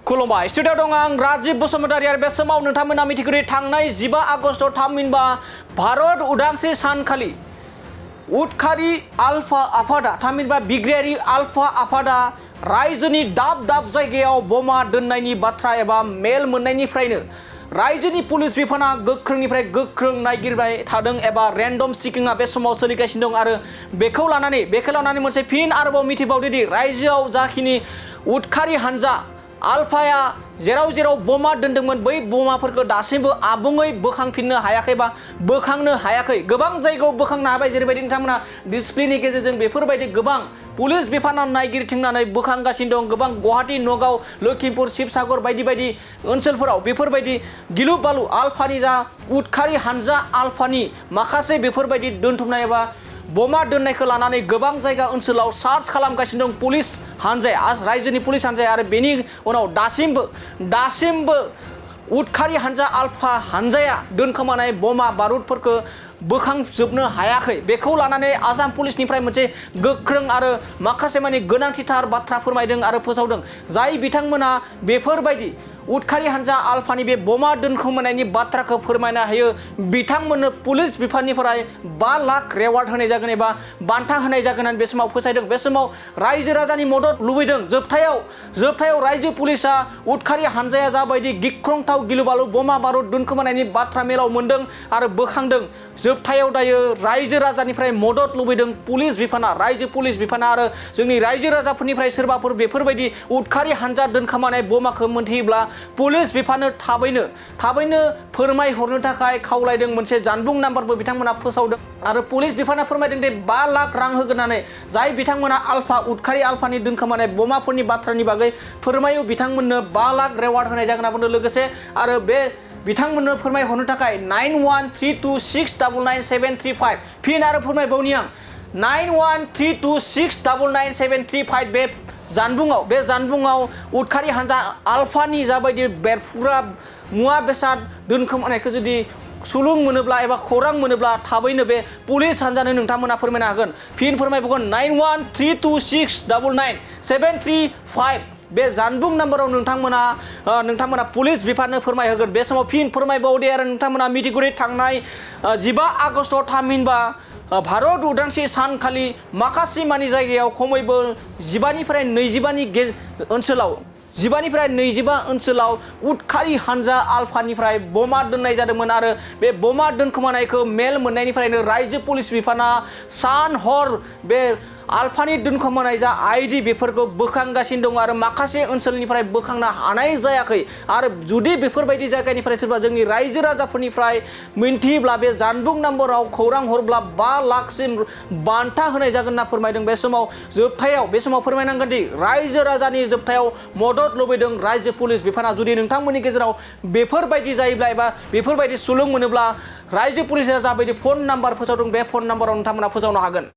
खुलुमबाय स्टुडियाव दं आं राजीव बसुमतारी आरो बे समाव नोंथांमोना मिथिगौ थांनाय 15 आगस्ट थामहिनबा भारत उदांस्रि सानखालि उदखारि आल्फा आफादा थामहिनबा बिग्रायारि आल्फा आफादा रायजोनि दाब दाब जायगायाव बमा दोननायनि बाथ्रा एबा मेल मोननायनिफ्रायनो रायजोनि पुलिस बिफाना गोख्रोंनिफ्राय गोख्रों नागिरबाय थादों एबा रेन्डम सिकिंआ बे समाव सोलिगासिनो दं आरो बेखौ लानानै मोनसे फिन आरोबाव मिथिबावदोदि रायजोआव जाखिनि उदखारि हानजा आल्फाया जेराव जेराव बमा दोनदोंमोन बै बमाफोरखौ दासिमबो आबुङै बोखांफिननो हायाखै बा बोखांनो हायाखै गोबां जायगायाव बोखांनो हाबाय जेरैबायदि नोंथांमोना डिसप्लेनि गेजेरजों बेफोरबायदि गोबां पुलिस बिफाना नायगिरथिंनानै बोखांगासिनो दं गोबां गुवाहाटी नगाव लखिमपुर शिबसागर बायदि बायदि ओनसोलफोराव बेफोरबायदि गिलु बालु आल्फानि जा उदखारि हानजा आल्फानि माखासे बेफोरबायदि दोनथुमनाय एबा बमा दोननायखौ लानानै गोबां जायगा ओनसोलाव सार्च खालामगासिनो दं पुलिस हानजाया रायजोनि पुलिस हानजाया आरो बेनि उनाव दासिमबो उदखारि हानजा आल्फा हानजाया दोनखोमानाय बमा बारुदफोरखौ बोखांजोबनो हायाखै बेखौ लानानै आसाम पुलिसनिफ्राय मोनसे गोख्रों आरो माखासे माने गोनांथिथार बाथ्रा फोरमायदों आरो फोसावदों जाय बिथांमोना बेफोरबायदि उदखारि हानजा आल्फानि बे बमा दोनखोमानायनि बाथ्राखौ फोरमायनो हायो बिथांमोननो पुलिस बिफाननिफ्राय 5 लाख रेवार्ड होनाय जागोन एबा बान्था होनाय जागोन होननानै बे समाव फोसायदों बे समाव रायजो राजानि मदद लुबैदों जोबथायाव रायजो पुलिसा उदखारि हानजाया जाबायदि गिख्रंथाव गिलुबालु बमा बारुद दोनखोमानायनि बाथ्रा मेलाव मोनदों आरो बोखांदों जोबथायाव दायो रायजो राजानिफ्राय मदद लुबैदों पुलिस बिफाना रायजो पुलिस बिफाना आरो जोंनि रायजो राजाफोरनिफ्राय सोरबाफोर बेफोरबायदि उदखारि हानजा दोनखोमानाय बमाखौ मोनथियोब्ला पुलिस बिफानो थाबैनो फोरमायहरनो थाखाय खावलायदों मोनसे जानबुं नाम्बारबो बिथांमोना फोसावदों आरो पुलिस बिफाना फोरमायदों दि 5 लाख रां होगोननानै जाय बिथांमोना उदखारि आल्फानि दोनखोमानाय बमाफोरनि बाथ्रानि बागै फोरमायो बिथांमोननो 5 लाख रेवार्ड होनाय जागोन होनना बुंदों लोगोसे आरो बे बिथांमोननो फोरमायहरनो थाखाय 9132699735 फिन आरो फोरमायबावनि आं 9132699735 बे जानबुङाव उदखारि हानजा आल्फानि जाबायदि बेरफुग्रा मुवा बेसाद दोनखोमानायखौ जुदि सुलुं मोनोब्ला एबा खौरां मोनोब्ला थाबैनो बे पुलिस हानजानो नोंथांमोना फोरमायनो हागोन फिन फोरमायबावगोन 9132699735 बे जानबुं नाम्बाराव नोंथांमोना पुलिस बिफाननो फोरमायहोगोन बे समाव फिन फोरमायबावदे आरो नोंथांमोना मिथिगौ थांनाय 15 आगस्ट थामहिनबा भारत उदांस्रि सानखालि माखासे मानि जायगायाव खमैबो 15 निफ्राय 25 ओनसोलाव उदखारि हानजा आल्फानिफ्राय बमा दोननाय जादोंमोन आरो बे बमा दोनखोमानायखौ मेल मोननायनिफ्रायनो रायजो पुलिस बिफाना सान हर बे आल्फानि दोनखोमानाय जा आइडि बेफोरखौ बोखांगासिनो दं आरो माखासे ओनसोलनिफ्राय बोखांनो हानाय जायाखै आरो जुदि बेफोरबायदि जायगानिफ्राय सोरबा जोंनि रायजो राजाफोरनिफ्राय मिन्थियोब्ला बे जानबुं नाम्बाराव खौरां हरब्ला 5 लाखसिम बान्था होनाय जागोन होनना फोरमायदों बे समाव फोरमायनांगोन दि रायजो राजानि जोबथायाव मदद लुबैदों रायजो पुलिस बिफाना जुदि नोंथांमोननि गेजेराव बेफोरबायदि जायोब्ला एबा बेफोरबायदि सुलुं मोनोब्ला रायजो पुलिसा जाबायदि फन नाम्बार फोसावदों बे फन नाम्बाराव नोंथांमोना फोसावनो हागोन।